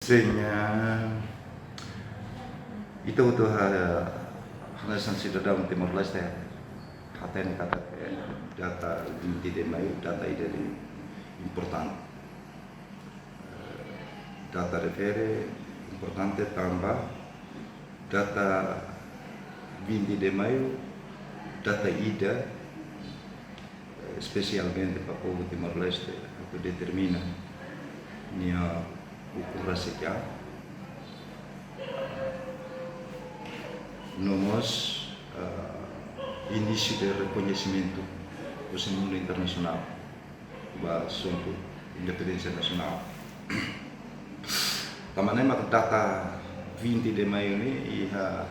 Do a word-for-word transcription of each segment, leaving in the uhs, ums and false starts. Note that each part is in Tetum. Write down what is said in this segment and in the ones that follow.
Sin, eh, ita hotu ha-, hanesan sidadaun Timor-Leste hatene katak, eh, data vinte de Maio, data ida ne'ebé importante. Eh, data refere importante tanba data vinte de Maio, data ida, eh, espesialmente ba povu Timor-Leste, atu determina nia ukun rasik an. No mós, ah, inísiu de rekoñesimentu husi mundu internasionál ba asuntu independénsia nasionál. Tanba ne'e mak data vinte de Maio ne'e iha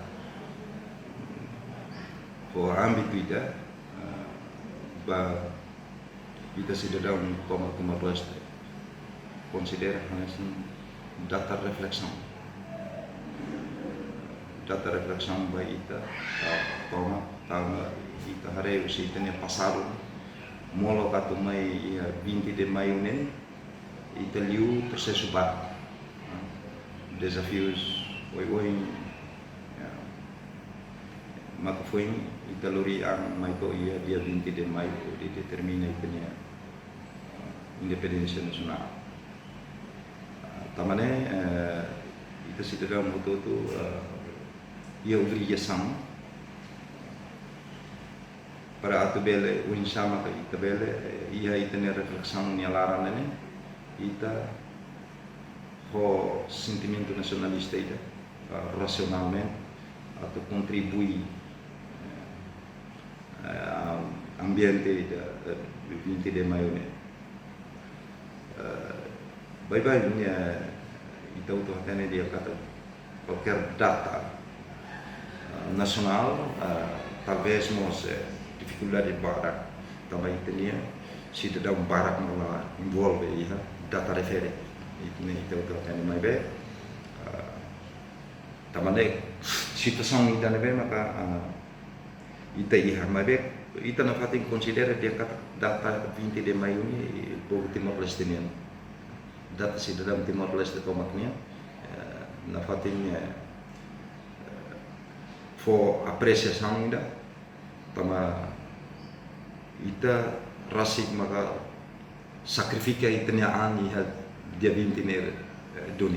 ho ámbitu ida, ah, ba ita sidadaun tomak Timor-Leste konsidera hanesan data reflesaun. Data reflesaun ba ita, ah, tomak, tanba ita haree husi ita-nia pasadu, molok atu mai iha vinte de Maio ne'e, ita liu prosesu barak. Dezafius oioin, ya, maka foin ita lori an mai to'o iha dia vinte de Maio, hodi determina ita-nia, eh, independénsia nasionál. Ah, tanba ne'e, eh, ita sidadaun hotu-hotu, eh, iha obrigasaun para atu bele, oinsá maka ita bele, eh, iha ita-nia reflesaun nia laran ne'e, ita ho sentimentu nasionalista ida, ah, rasionalmente, atu kontribui, eh, eh, ambiente ida, eh, vinte de Maio ne'e. Eh, baibain, eh, ita hotu hatene di'ak katak kualkér data, eh, nasionál, eh, talvés mós, eh, difikuldade barak, tanba ita-nia sidadaun barak mak la envolve iha data refere. Ita-nia, ita hotu hatene maibé, eh, tanba ne'e situasaun ida ne'ebé maka, eh, ita iha, maibé ita nafatin konsidera di'ak katak data vinte de Maio ne'e povu Timor-Leste nian. Data sidadaun Timor-Leste tomak nian, eh, nafatin, eh, fó apresiasaun ida, tanba ita rasik maka sakrifika ita-nia an iha dia vinte ne'e, eh, duni.